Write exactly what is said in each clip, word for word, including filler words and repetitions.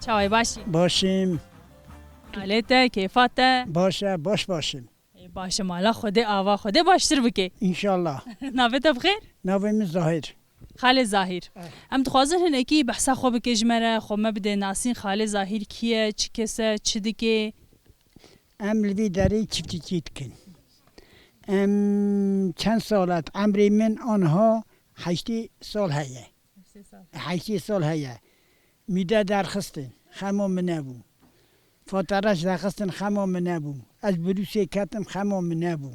Çawê başî? Başim. Halê te, kêfa te? Baş e, baş başim. Ê, baş e, mala Xwedê ava, Xwedê baştir bike. İnşallah. Navê te bi xêr? Navê min Zahir. Xalê Zahir. Eh. Em dixwazin hinekî behsa xwe bike ji me re, xwe me bide nasîn. Xalê Zahir kî ye, çi kes e, çi dike? Em li vî derê çiftçîkî dikin. Em çend sal e, emrê min anha heştê sal heye. Heştê sal. Heştê sal heye. Mîde derxistin, xema min nebû. Fatereş derxistin, xema min nebû. Ez bi Rûsê ketim, xema min nebû.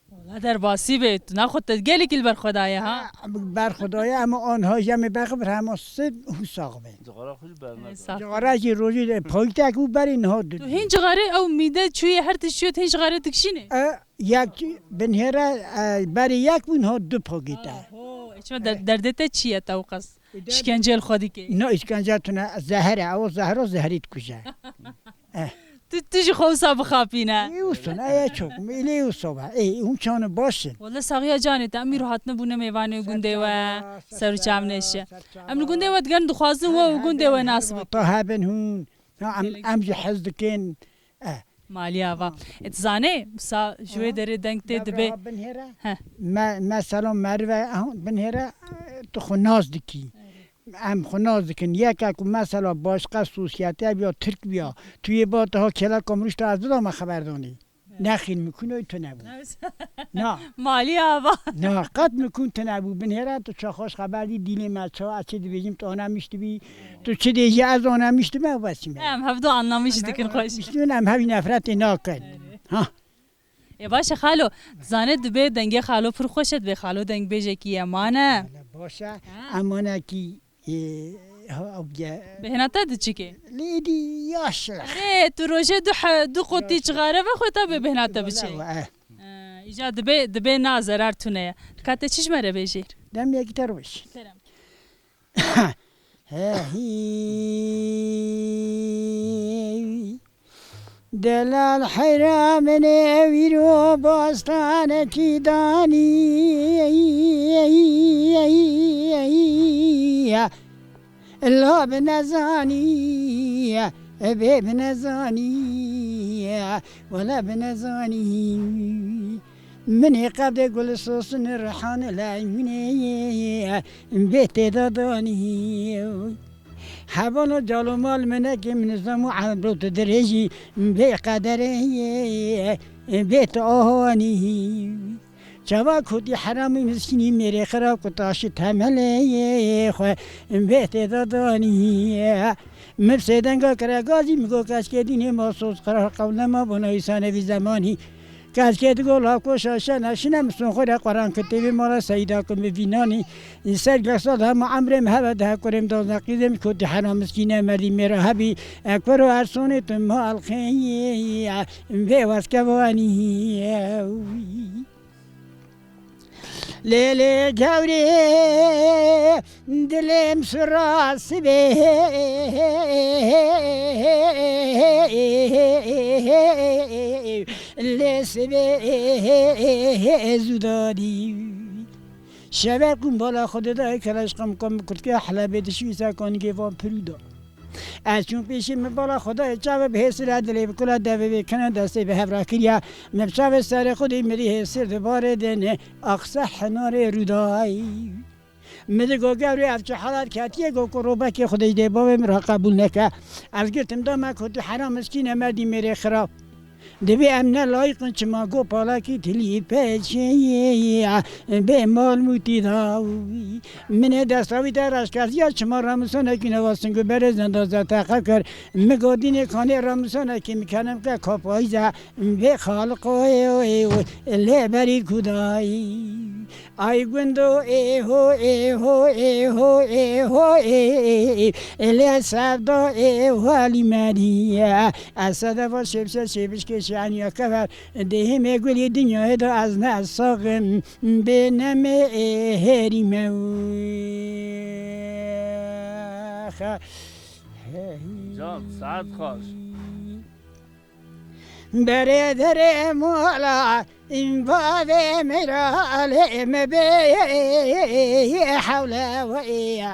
Wala derbasî be, tu naxwe te gelekî li ber xwe daye ha? Ha, ber xwe daye, ema anha jemê berxwe bir hema sib hû sax be. Cixara xwe jî berneda. Sax. Cixara jî rojî de paytek û berî niha tu didî. Hîn cixarê ew mîde çûye, her tişt çûye, tu hîn cixarê dikişînê? E, yek binhêre, e, berî yek bû, niha du pakêt e. Oho, e, çima der-, derdê te çi ye te ew qas? Şikence li xwe dike. Na, îşkence tune zehir e. Ew zehiro zehrî dikuje. Eh. Tu, tu ji xwe wisa bixapîne. Ê, wisa ne, ê, çok. Ê, lê wisa be. Ê, hûn çano baş in. Wele saxiya canê te, em îro hatine bûne mêvanê gundê we. Ser çava, ser çava, ser çava. Em li gundê we digerin, dixwazin we û gundê we nas bikin. Hebe, hebe, hebe. Ta hebin hûn. Ha, em, gelek em jî hez dikin. Eh. Malî ava. Ha. E, tu zanê, wisa ji wê derê deng tê dibe. Devra binhêre. Heh. Me-, mesela merive, aha, binhêre, e, tu xwe nas dikî. Em xwe nas dikin. Yeke ku mesela başqa sosyete biya, Tirk biya, tu yê ba tu ha kêleka mirûşta ez bidame xeber danî. Evet. Nexîr mimkûn oy tu nebû. Evet. Na. Malî ava. Na, qet mimkûn tu nebû. Binhêre tu çaxaş xeber dî, dîlê me ça, ez çi dibêjim, tu anamiş dibî. Tu çi dêjî, ez anamiş dibim, ew besî me. Em hevdu anlamiş dikin xweş. Anlamiş dibin, em hevî nefretê nakin. Evet. Ha. Ê, baş e xalo, zane dibe dengê xalo pir xweş e, dibe xalo dengbêjekî ye, mane? Hele baş e, ha. Emanekî, ê, ha, ew ye. Bêhna te diçike? Lêdî yaş e. Erê, tu rojê du he-, du qutî çixare vexwe ta bê bêhna te biçe. Wala, eh. Ee, îca dibe, dibe na zerar tune ye. Ka te çi ji me re bêjî? Dem yekî te roj. Kerem. Hehî. Delal heyra min ê wîro bostanekî danî. La bi nezanî, bê bi nezanî, wele bi nezanî. Min ê qedê gul sosin rihan lewînê, bê têda danî. Hebano calo mal minekê min zam û ebro tu dirêjî, bê qederê, bê tu ahanî. Çava kotî heramî miskînî mêrê xira ku taşî temelê xwe bê têda danî. Min sêdenga kire gazî, min got keşkê dînê ma soz qira qewnema bona îsanê vî zemanî. Keşkê digo la koşa şene şine, min son xwe re qeran kitêbê mala seyda ku min vînanî. Ser gesa hema emrê min heve dihe kurê min dozne qîzê min kotî hena miskîne merdî mêra hebî. Ekber û ersonê tu mal xêyî, vê wes kevanî. Lê lê gewrê dilê min sura sibê, lê sibê zû dadî. Şevek bûm bala xwe didayê keleşqam kom bi kurtkê Helebê dişî wî ser kanîkê van pirû da. Ez çûm pêşî min bala xwe dayê çavê bi hêsir e dilê bi kula devê vê kene destê bi hev rakiriya. Min bi çavê serê xwe dî mirî hêsir di barê dêne aqse henarê rûdayî. Min digo gewrê ev çi halat ketiye, go ku robekê xwe dê ji dê bavê min re qebûl neke. Ez girtim da me kotî heram miskîne merdî mêrê xirab. Divê em ne layîq in çima go palakî tilî peçê bê mal mûtî da. Min ê desta wî te reş kesiya çima ramusanekî nava sing û berê zenda ze teqe kir. Mi go dînê kanê ramusanekî mi kenem ke kapayîze bê xaliqo lê berî kudayî. Ay gundo ê ho, ê ho, ê ho, ê ho, ê, ê, ê, ê, lê sevda ê ho lî merî. Ez sedeva şêbşe şêbişkê şêniya kever. Dêhê me gulî dinyayê de ez ne saxim. Bê nemê ê hêrî me. Can, saet xweş. Berê derê mala, îmbavê miralê me bê hewle weye.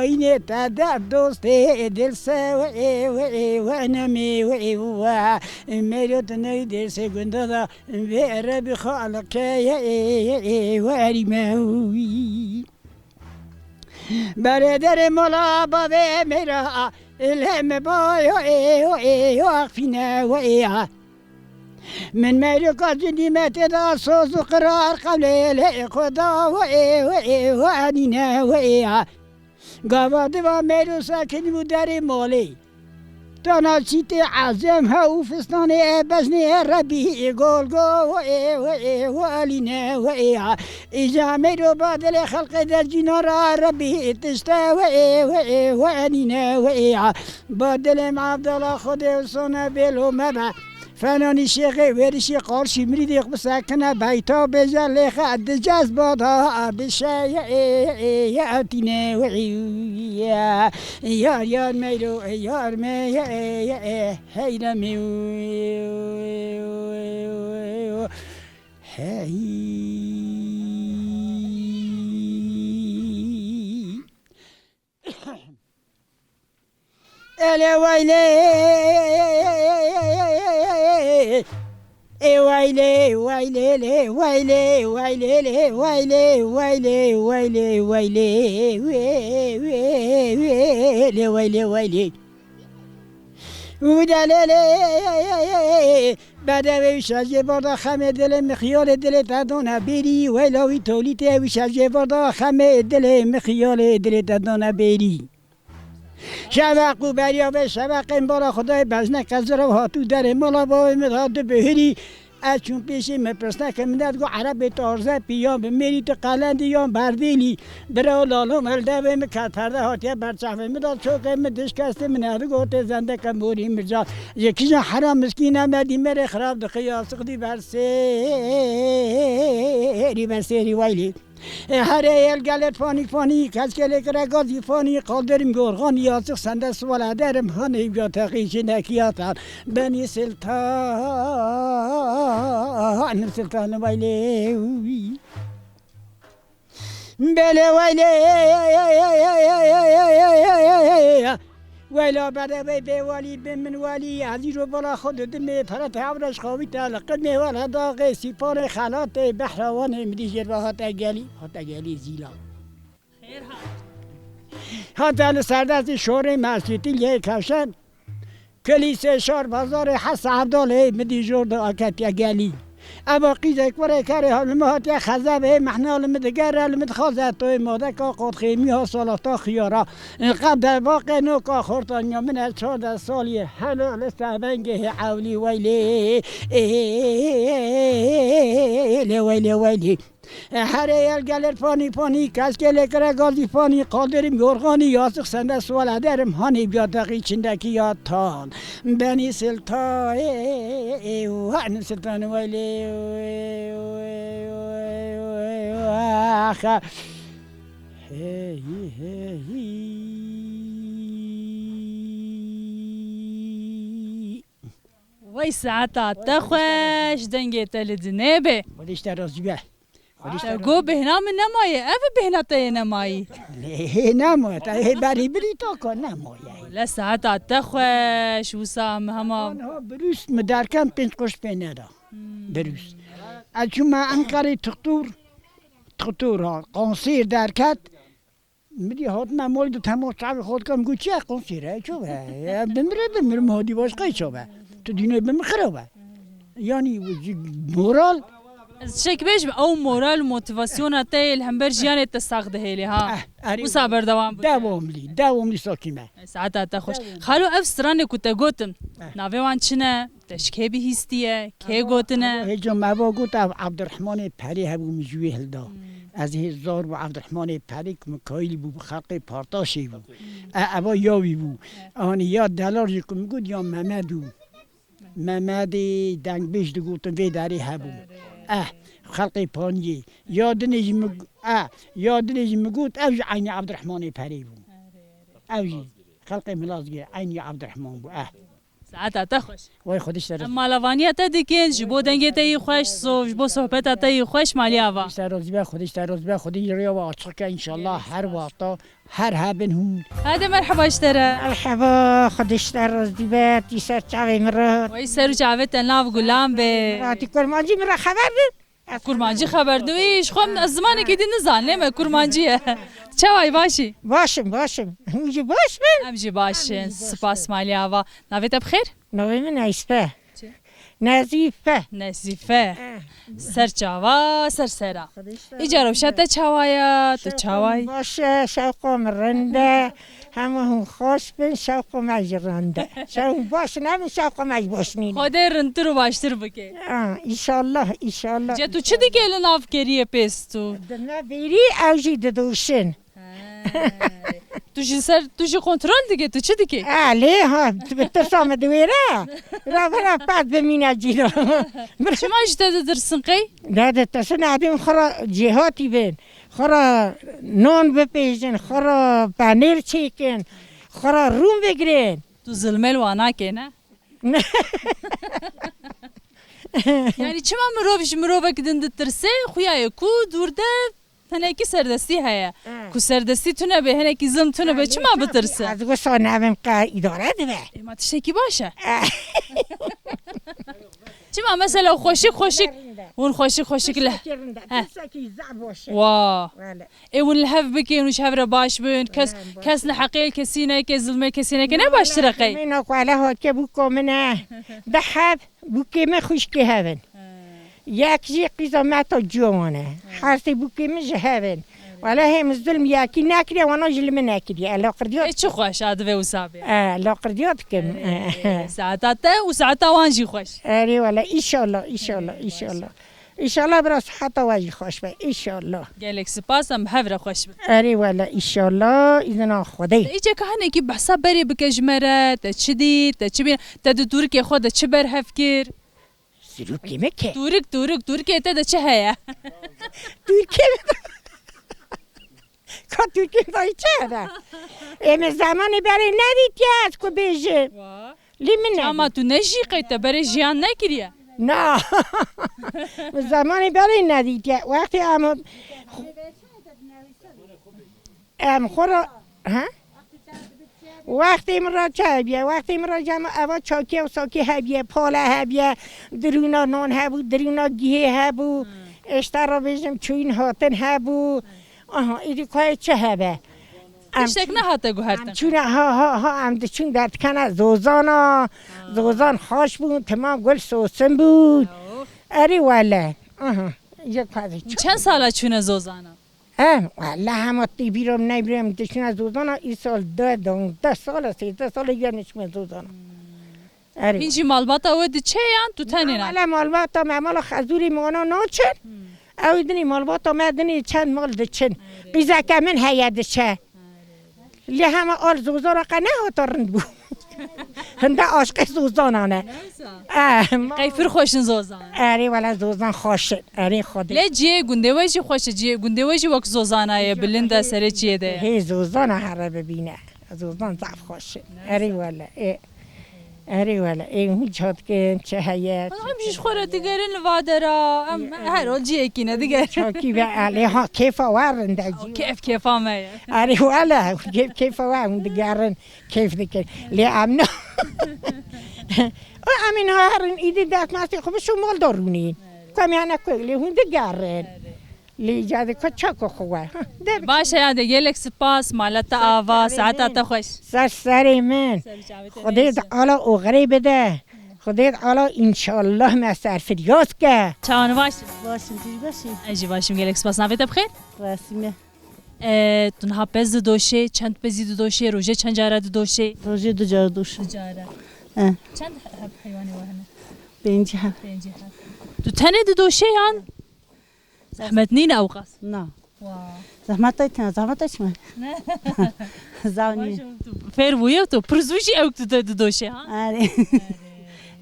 ayînê te derd dostê dil se we ê we ê we nemê we ê we. Meyro tu ney dêrsê gunda da vê erebî xaliqê ye ê we erîme wî. Berê derê mala bavê meyra lê me bayo ê o ê o axfîne we ê ya. Min meyroka cindî me tê da soz û qirar qewlê lê xwe da we ê we ê we enîne we ê ya. Gava diva meyro sekinî bû derê malê. Tana çîtê ezem he û fistanê e beznê e rebî ê gol go we ê we ê we elîne we ê ya. Îca meyro ba dilê xelqê dercîna ra rebî tişte we ê we ê we enîne we ê ya. Ba dilê me Abdala Xwedê û sona bêlo me be. Fenanî şêxê wêrişî qarşî mirîdê bisekine beyta bêje lêxe di cezba da bişe ye ê ye ê ye etîne we ê ye. Yar yar meylo yar me ye ê ye ê heyre me hey. Ele wayle, e wayle, wayle, le, wayle, wayle, le, wayle, wayle, wayle, wayle, we, we, we, le, wayle, wayle. Uda le, le, Bedewê wî şajê barda xemê dilê min xiyalê dilê te dona bêrî, weyla wî tolîtê wî şajê barda xemê dilê min xiyalê dilê te dona bêrî. Şeveq û beriya vê şeveqên bara Xwedayê bezneke zirav hat û derê mala bavê min da dibihirî. Ez çûm pêşî min pirsneke min de digot, Erebê tu arze pî yan bi mêrî tu qelendî yan berdêlî. Bira lalo mel devê min ket perde hatiye ber çavê min da çokê min dişkestê min e digot tê zendeke morî mircan. Ji kîjan hera miskîne me dî merê xirab dixi yasix dî bersêrî bersêrî weylî. E, herê yel gelet fanî fanî, keskê lê kire gazî fanî, qalderim yorganî, yazık sende suwala derim, hanê ya teqî jinekî yatan, benî siltan, siltan weylê. Belê weylê. Weyla berevê bê welî, bê min welî, ez îro bala xwe didimê, pere te hevreş xawî te li qimê wele daxê, sîpanê xelatê, behra wanê min dî jêr ve hate gelî, hate gelî zîla. Xêr hat. Hate li serdestî şorê mescîtî lê kevşen, kilîsê şar bazarê Hesa Evdalê min dî jor de aketiye gelî. Eva qîzek kurê kerê ha li min hatiye xezebê, mehna li min digere, li min dixwaze toyê madeka qotxêmî ha salata xiyara. Qebde vaqê noka xortaniya min e çardeh salî, helo li ser vengê hê ewlî weylê. Lê weylê weylê. Herê yel gelir fanî fanî, keskê lê kire gazî fanî, qalderim yorganî, yazık sende suwala derim, hanî biya deqî çindekî ya tan. Benî siltan, wan siltan weylê. Axa. Hey, hey, hey. Wey saeta te xweş, dengê te li dinê be. Xwedê ji te razî be. Xwedê ji te Te razî go be. Bêhna min nemaye, ev bêhna te yê nemayî. Lê hê nemaye, te hê berî birî to ko nemaye. Le saeta te xweş, wisa em hema Anha birûs mi derken pênc quş pê neda. Hmm. Birûs. Ez çûme Enqerê tixtûr, tixtûr ha, qonsêr derket. Min dî hatime mol di tema çavê xwe dikim, got, "Çi ye qonsêr e, ço be? Ya bimire, bimirim, hadî başqa ço be? Tu dînê bi min xira be." Yanî, moral, Ez tiştek bêjim, ew moral û motivasyona te yê li hember jiyanê te sax dihêlê ha. Eh, erê Wisa wî. Berdewam bike. Dewamlî, dewamlî sakî me. Saeta te xweş. Dewamlî. Xalo, ev stranê ku te gotin, Eh. navê wan çi ne? Te ji kê bihîstiye? Kê gotine? Hêca me va got ev Abdurrahmanê Perê hebû, min ji wî hilda. Hmm. Ez hê zar bû Abdurrahmanê Perê ku Mikaîl bû, bi xelqê Partaşê bû. Hmm. E, eva ya wî bû. Evet. Anî ya delal jî ku min got ya Mehmed bû. Memedê dengbêj digotin vê derê hebû. Eh, xelqê Paniyê. Ya dinê jî min, eh, ya dinê jî min got, ew jî eynî Abdurrahmanê Perê bû. Ew jî xelqê Milazgirê eynî Abdurrahman bû. Eh. Saeta te xweş. Way Xwedê ji te razî. Em malavaniya te dikin, ji bo dengê te yî xweş, so-, ji bo sohbeta te yî xweş, malî ava. Xwedê ji te razî be, Xwedê ji te razî be, Xwedê rêya we açiq ke, înşallah her wexta. Her hebin hûn. Hadi merheba ji te re. Merheba, Xwedê ji te razî be, tî ser çavê min re. Wey ser û çavê te nav gulan be. Ratî kurmancî min re xeber din. Kurmancî xeber din. Wî, ji xwe min, ez zimanekî din nizanim, kurmancî ye. Çawa yî, baş î? Baş im, baş im. Hûn jî baş bin? Em jî baş in. Spas malî ava. Navê te bi xêr? Navê min Eyspe. Çi? Nezîfe. Nezîfe. Eh. Ser çava, ser sera. Îca rewşa te çawa ye? Tu çawa yî? Baş e, şewqa min rind e. Hemû hûn xweş bin, şewqa me jî rind e. Şew baş in, hemû şewqa me jî baş nîne. Xwedê rindtir û baştir bike. Ha, înşallah, înşallah. Ca tu çi dike li nav keriyê pêstû? Dime bêrî ew jî didoşin. He. Tu ji ser, tu jî kontrol dike, tu çi dike? Ha, lê ha, tu bi tirsa min diwêre. Ra, ra, pat bimîne cî ra. Çima ji te ditirsin qey? Ne ditirsin, evên xwe ra cêhatî bin. Xwe ra non bipêjin, xwe ra penêr çêkin, xwe ra rûn bigirin. Tu zilmê li wan nakê, ne? Ne. Yani çima mirov ji mirovek din ditirse, xuya ye ku dûr de Hinekî serdestî heye. He. Ku serdestî tune be, hinekî zilm tune be, çima bitirse? Ez wisa nevim qe îdare dibe. Ê, ma tiştekî baş e. He. Çima mesela xweşik xweşik, hûn xweşik xweşik li. Tiştekî rind e, He. tiştekî zaf baş e. Wa. Wele. Ê, hûn li hev bikin, hûn ji hev re baş bin, kes, He, baş kes e. neheqê li kesî neke, zilmê kesî neke, ne baştir e qey? Mîna ku ele hatiye bûka min e. Di heb. Bûkê min xwişkê hev in. He. Yek jî qîza me ta ciya wan e. He. Her sê bûkê min ji hev in. Wele hê min zulm yekî nekiriye, wana jî li min nekiriye. E, laqirdiya Ê, çi xweş a divê wisa bê. E, laqirdiya dikim. Ê, saeta te û saeta wan jî xweş. Erê wele, înşallah, înşallah, înşallah. Înşallah bira siheta we jî xweş be, înşallah. Gelek spas, em bi hev re xweş bin. Erê wele, înşallah, îzina Xwedê. Te îçeka hinekî behsa berê bike ji me re, te çi dît, te çi bîn, te di tûrikê xwe de çi berhev kir? Sirûkê me ke? Tûrik, tûrik, tûrikê te de çi heye? Tûrikê me de. Ka tûrikê me de çi hebe? Ê, min zemanê berê nedîtiye ez ku bêjim. Wa. Lê min ne. Ama tu ne jî qey te berê jiyan nekiriye? Na. Min zemanê berê nedîtiye. Wextê em, em xwe re, he? Wextê min re çi hebiye? Wextê min re cem eva çakiye û sakî hebiye, pale hebiye, dirûna non hebû, dirûna gihê hebû, Hmm. êşte re bêjim çûyîn hatin hebû. Aha, îdî kayê çi hebe? Em Tiştek çû-, nehate guhertin. Em çûne ha, ha, ha, em diçûn derdikene zozana. Zozan xaş bûn, timam gul sosin bûn. Oh. Erê wele. Aha. Çend sala çûne zozana? Em, wele hema tê bîra min neyê bîra min diçûne zozana, îsal deh, deh sala, sêzdeh sala ye diçûme zozana. Erê. Hîn jî malbata we diçe yan tu tenê ne? Wele malbata me mala xezûrê me wana naçin. Hmm. Ew dinê malbata me dinê çend mal diçin. Erê. Qîzeke min heye diçe. Lê hema al zozana qe nehata rind bû. Hinde aşqê zozana ne. Eh, ma- Qey pir xweş in zozan. Erê wele zozan xweş in. Erê Xwedê. Lê cihê gundê we jî xweş e. Cihê gundê we jî wek zozana ye, bilind e, serê çiyê de ye. Hê zozana here bibîne. Zozan zaf xweş in. Erê wele. Ê. Erê wele, ê hûn çi dikin, çi heye? Em jî ji xwe re digerin li va dera, em her rol cihekî ne digerin. Çakî ve elê ha, kêfa we rind e. Kêf kêfa me ye. Erê wele, kêf, kêfa we hûn digerin, kêf dikin. Lê em na. O em ê niha herin îdî destmastê xwe bişo mal da rûnîn. Ku em yane ku lê hûn digerin. Lê îca de ku çako xwe we. Baş e, ya de gelek spas, mala te ava, saeta te xweş. Ser serê min. Xwedê di ala oxirê bide. Xwedê Teala înşallah me serfiryaz ke. Çawan baş? Başim, tu jî baş î? Ez jî başim, gelek spas. Navê te bi xêr? Resîme. E, tu niha pez didoşê, çend pezî didoşê, rojê çend cara didoşê? Rojê du cara doşe. Du cara. E. Çend heb heywanê we hene? Pêncî heb. Pêncî heb. Tu tenê didoşê yan? Zehmet nîne ewqas? Na. Wa. Zehmet tayt ne, zehmet tayt mi? Zahmet nîne. Fêr bûye tu, pir zû jî ew tu de didoşê ha? Erê.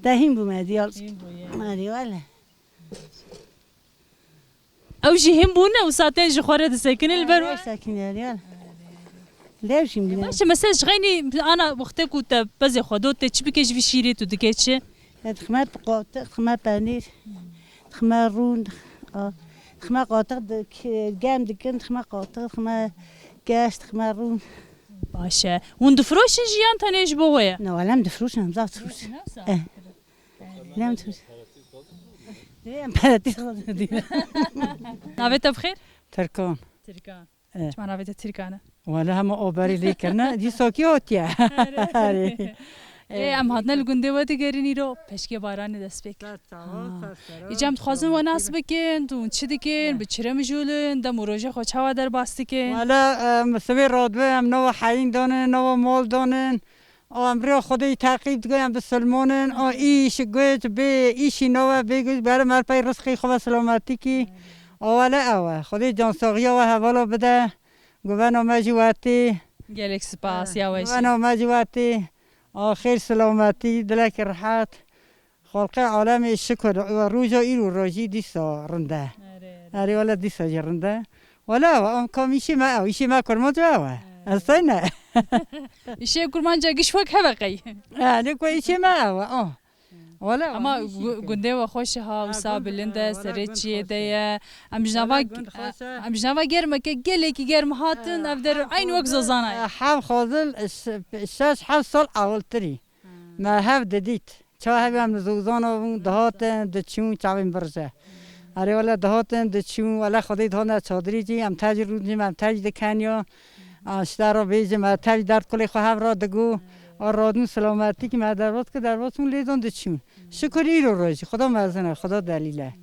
Te hîn bûme diyal. Hîn bûye. Erê wele. Ew jî hîn bûne û saten ji xwe re disekine li ber we? Sekinî erê wele. Lew jî bûne. Baş e, mesela ji xeynî ana wextê ku te pezê xwe do te çi bike ji vî şîrê tu dike çi? Dixme qatiq, dixme penîr, dixme rûn, dixme qatiq germ dikin, dixme qatiq, dixme geş, dixme rûn. Baş e. Hûn difiroşin jî yan tenê ji bo we ye? Na, wele em difiroşin, em zaf difiroşin. Eh. Ne em difiroşin? Em peretî xwazin. Navê te bi xêr? Tirkan. Tirkan. Çima navê te Tirkan e? Wele hema oberî lê kirine, dîsokî hotiye. Erê. Ê, em hatine li gundê we digerin îro, peşkê baranê dest pê kir. Îca em dixwazin we nas bikin, tu hûn çi dikin, bi çi re mijûl in, dem û rojê xwe çawa derbas dikin? Wele em sibê radibe em nava heyîn danin, nava mal danin. Û em rêya Xwedê yî teqîb dikin, em bisilman in. Û îş, guc, bê îşî nawe, bê guc, berim her pey rizqî xwe ve silametîkî. Û wele ew e. Xwedê cansaxiya we hevala bide. Guvena me jî wetî. Gelek spas, ya we jî. Guvena me jî wetî. A xêr silametî, dilekî rihet. Xelqê alemê şikur, roja îro rojî dîsa rind e. Erê, erê. Erê wele dîsa jî rind e. Wele ew e, em kam îşê me ew, îşê me kurmanc ew e. Erê. Ez tey ne. Îşê kurmanca giş wek hev e qey. Erê, ku îşê me ew e, ah. Wele, Ama wele, gu- gundê we xweş e ha, wisa bilind e, serê çiyê de ye. Em ji nava, em ji nava germeke gelekî germ hatin, ev der eyn wek zozana ye. Hev xwazil, şeş heft sal ewiltirî. Me hev didît. Ça hev em li zozana bûn, dihatin, diçûn, çavên birje. Erê wele dihatin, diçûn, wele Xwedê dihane çadirî jî, em tevcî rûdin, em tevcî dikeniya. An ji te re bêjim, me tevcî derd kulê xwe hev re digo. A radin silametî ki me derbas kir, derbas bûn lê dan diçûn. Şikur îro rojî, Xweda mezin e, Xweda delîl e.